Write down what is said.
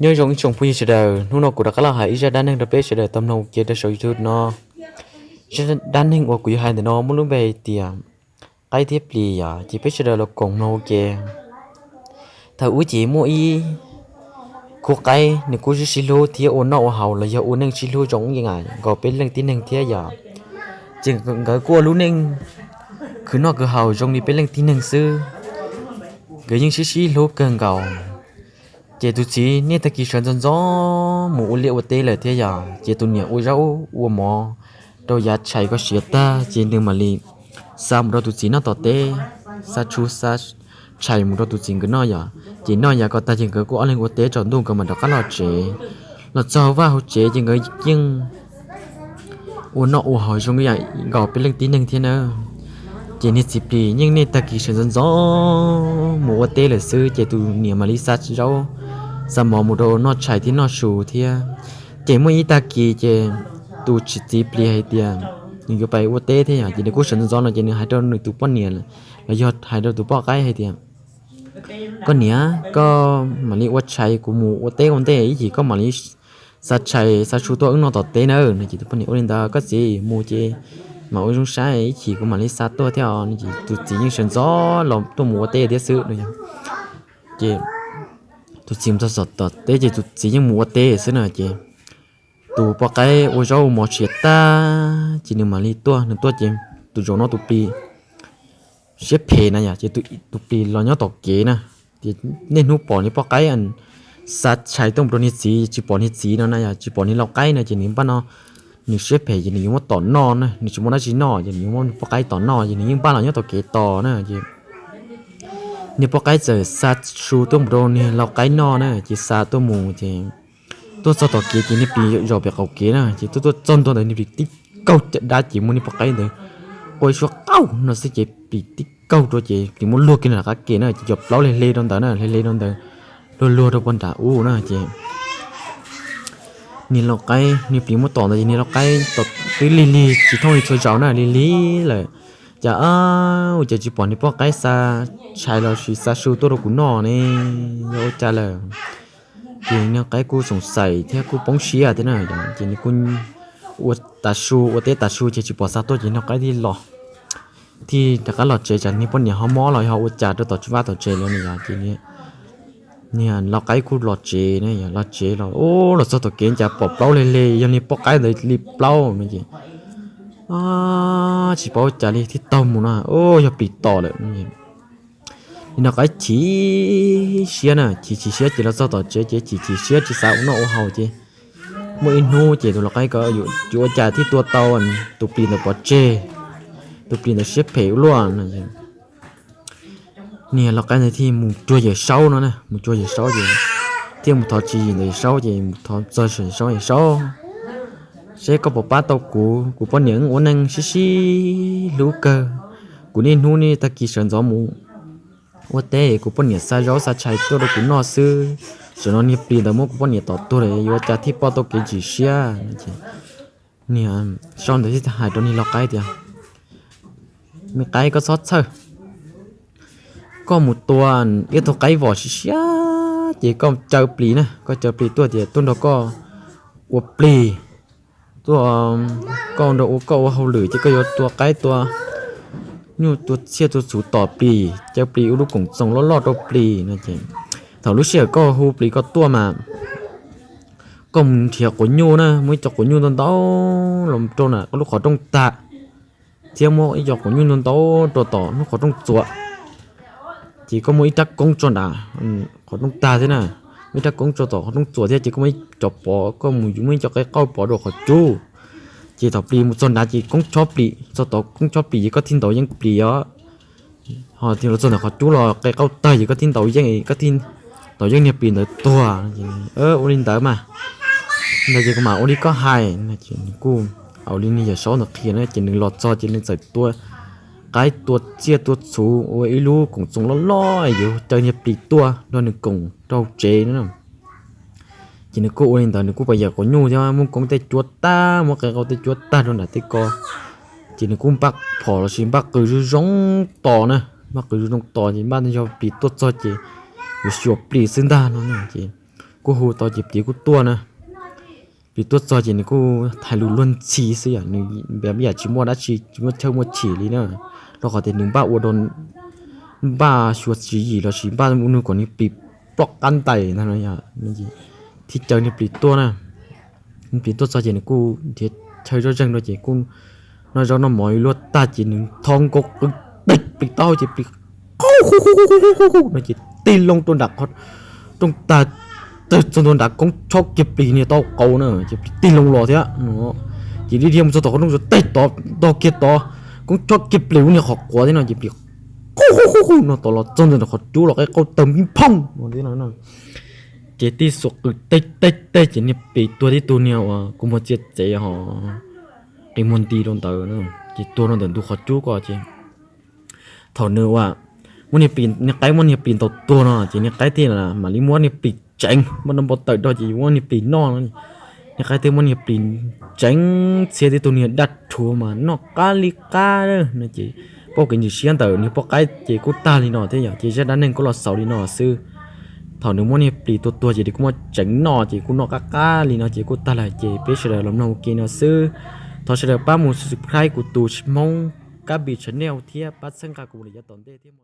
Nyob zoo ib tsoom phooj ywg sawv daws, hnub no kuv rov qab los hais ib zaj dab neeg rau peb sawv daws tau mloog ua ke rau saum YouTube no. Zaj dab neeg uas kuv yuav hais ntawm no muaj lub npe hais tias qaib thiab plis yom, ces peb sawv daws los koom mloog ua ke. Thaum ub ces muaj ib khub qaib, nws kuj sib sib hlub thiab ua noj ua haus los yog ua neej sib hlub zoo ib yam nkaus peb leej tib neeg thiab yom. Ces nkawd kuj ua lub neej khwv noj khwv haus zoo li peb leej tib neeg xwb. Nkawd yeej sib sib hlub kawg nkaus. Ces tus txiv niaj tag kis sawv ntxov ntxov mus ua liaj ua teb lawm thiab yom, ces tus niam ua zaub ua mov rau yav tshais kom siav tag ces nws mam li xa mus rau tus txiv noj tom teb, xa tshua xa tshais mus rau tus txiv nkawd noj yom. Ces noj yav kom tag ces nkawd kuj ob leeg ua teb tsaus ntuj nkawd mam rov qab los tsev. Los txog vaj hauv tsev ces nkawd yeej ua noj ua haus zoo li yam nkaus peb leej tib neeg thiab na. Ces niag txiv plis yeej niaj tag kis sawv ntxov ntxov mus ua teb lawm xwb ces tus niam mam li xa zaub xa mov mus rau noj tshais thiab noj su thiab. Ces muaj ib tag kis ces tus txiv plis hais tias nws yuav pais ua teb thiab yom, ces nws kuj sawv ntxov ntxov no ces nws hais rau nws tus poj niam los yog hais rau tus poj qaib hais tias, koj niam, koj mam li ua tshais, kuv mus ua teb ua ntej ib chim koj mam li xa tshais xa su tuaj wb noj tom teb na. No ces tus poj niam ua li ntawd, koj txiv mus ces mam ua zoo saib, ib chim kuv mam li xa tuaj thiab os. Tus txiv yeej sawv ntxov los tuaj mus ua teb thiab xwb no. Ces tus txiv mus txog tom teb ces tus txiv yeej mus ua teb xwb na. Ces tus poj qaib ua zaub ua mov siav tag ces nws mam li tuaj, nws tuaj ces tus zaum no tus plis siab phem na yom, ces tus plis los nyob tom kev na. Ces niaj hnub pom niag poj qaib xa tshais tuaj mus rau niag txiv, tsis pom niag txiv no na yom, tsis pom niag lau qaib no ces nws npaj no, nws siab phem ces nws yuav muab tom noj na, nws tsis muaj dab tsi noj ces nws yuav muab niag poj qaib tom noj ces nws yeej npaj los nyob tom kev tos na. Ces niag poj qaib txawm xa su tuaj mus rau niag lau qaib noj na, ces xa tuaj mus ces tuaj txog tom kev ces niag plis zaum pem qaum kev na, ces tuaj tuaj txog ntua ntawd niag plis tib kaug caj dab ces muab niag poj qaib ntawd quaj ib suab qaug no xwb ces plis tib kaug rau ces plis muab luag kiag nram qab ke na, ces cov plaub hle hle rau ntawd na, hle hle rau ntawd, luag luag rau puag nram ub na. Ces niag lau qaib, niag plis muab tom ntawd ces niag lau qaib twb lig lig tsis thooj li txhua zaus na, lig lig lawm. Cas ua cas tsis pom niag poj qaib xa tshais los sis xa su tuaj rau kuv noj ne, yog ua cas lawm? Ces niag qaib kuj xoom xaim thiab kuj poob siab thiab na, ces nws kuj ua tas su ua teb tas su ces tsis pom xa tuaj ces niag qaib thiaj los, thiaj rov qab los tsev, tsam niag poj niam ho mob los ho ua cas rau tom vaj tom tsev lawm no yom. Ces niag lau qaib kuj los tsev na, los tsev los, los txog tom kev cas pom plaub hle hle, yog niag poj qaib ntawd li plaub no ces tsis paub ua cas li thiaj taug mus no, yog plis tom lawm. Niag lau qaib chim siab na, chim chim siab ces los txog tom tsev ces chim chim siab tsis xav ua noj ua haus ces muaj ib hnub ces tus lau qaib ko yuav ua cas thiaj tua tau tus plis ntawd pov tseg, tus plis ntawd siab phem ua luaj no. Niag lau qaib ntawd thiaj mus cuag Yawm Saub no na, mus cuag Yawm Saub ces thiaj mus thov tswv yim ntawm Yawm Saub ces mus thov txog Yawm Saub, Yawm Saub, seb koj puas pab tau kuv, kuv poj niam ua neej sib sib hlub kawg, kuv niaj hnub niaj tag kis sawv ntxov mus ua teb, kuv poj niam xa zaub xa tshais tuaj rau kuv noj xwb, tam no niag plis ntawd muab kuv poj niam tom tuag lawm, yuav ua cas thiaj pom tau kev chim siab. Niag Saub ntawd thiaj hais rau niag lau qaib tias, me qaib, koj txhob txhawj, koj mus tua ib tug qaib vom siab siab ces koj caw plis na, koj caw plis tuaj tias tuaj nrog koj ua plig, tuaj, koj nrog ua, koj ua hauj lwm ces koj yuav tua qaib tua nyuj tua txhiaj tua txhuv tom plis, caw plis ua lub koom txoos loj loj rau plis no ces thaum lub sij hawm koj hu plis koj tuaj mas koj mus nrhiav quav nyuj na, muaj ib co quav nyuj ntau ntau los rau nram koj lub qhov rooj tag, thiab muaj ib co quav nyuj ntau ntau rau tom lub qhov rooj txuas, ces koj muaj ib rab koob tso nram qhov rooj tag thiab na, muaj ib rab koob tso tom qhov rooj txuas thiab ces koj muaj ib co pov, koj mus muaj ib co qe qauj pov rau qhov cub. Ces thaum plis mus txog nrad ces koob chob plis, txog tod koob chob plis ces koj thiaj ntaus yeej plis os. Ho thiaj los txog ntawm qhov cub los qe qauj tawg ces koj thiaj ntaus yeej, koj thiaj ntaus yeej niag plis ntawd tuag. Ua li ntawd mas, ntawd ces kuv mam ua li koj hais. Nws kuj ua li niag Yawm Saub ntawd qhia na, ces nws los txog ces nws txawm tua qaib tua txhiaj tua txhuv ua ib lub koom txoos loj loj yuav caw niag plis tuaj nrog nws koom rau hauv tsev na. Ces nws kuj ua li ntawd, nws kuj pais yawm quav nyuj thiab muab koob tej cuab tag, muab qe qauj tej cuab tag rau nram tej ko. Ces nws kuj npaj phom los sis npaj qws zoo zoo tos na, npaj qws zoo zoo tos ces npaj yog plis tuaj txog ces yuav xyuas plis xwb ntag no na. Ces kuj hu tau ces plis kuj tuaj na. Plis tuaj txog ces nws kuj hais lus luag ntxhi xwb yom, nws yam tsis muaj dab tsi, tsis muaj chawj muaj chim li na, rau qhov tias nws npaj ua, npaj xyuas tswv yim los sis npaj ua nws kom nws plis ploj qab ntais ntag no. Thiaj caw niag plis tuaj na. Niag plis tuaj txog ces nws kuj nrhiav chaw zoj zeeg rau ces kuj noj zaub noj mov luaj tag ces nws thov nkaus qw teg plis taub hau ces plis qu no ces tig loo rau nram qhov rooj tag, tawg txog ntua nrad koob chob kiag plis niag taub hau qau na ces plis tig loo los thiab no. Ces dhia dhia mus txog tom qhov rooj teg tod, ntog kiag tod, koob chob kiag plis lub niag qhov quav thiab no ces plis qu qu qu qu no tod los txog ntawm qhov cub los qe qau tawg npib phooj no thiab no. Ces tib xuas qw teg teg teg ces niag plis tuag tib tug niag uas kuv muag txiav txev ho qi muag nti rau ntawd ces tuag rau ntawm ntug qhov cub ko ces thaum nws ua, muab niag plis, niag qaib muab niag plis ntaus tuag no ces niag qaib thiaj mam li muab niag plis tseev, muab npau taws rau ces yuav muab niag plis noj no. Niag qaib thiaj muab niag plis tseev txhiab tib tug niag daj rhuav mas noj qab li qab no ces pom kev ntsis siab ntawm niag poj qaib ces kuj tag li no thiab yom. Ces zaj dab neeg kuj los xaus li no xwb. Thaum nws muab niag plis tua tuag ces nws kuj muab tseev noj ces kuj noj qab qab li no ces kuj tag lawm ces peb sawv daws los mloog ua ke no xwb. Thov sawv daws pab mus subscribe kuv tus Hmoob Kab Pis channel thiab pab txhawb nqa kuv mus li yav tom ntej thiab.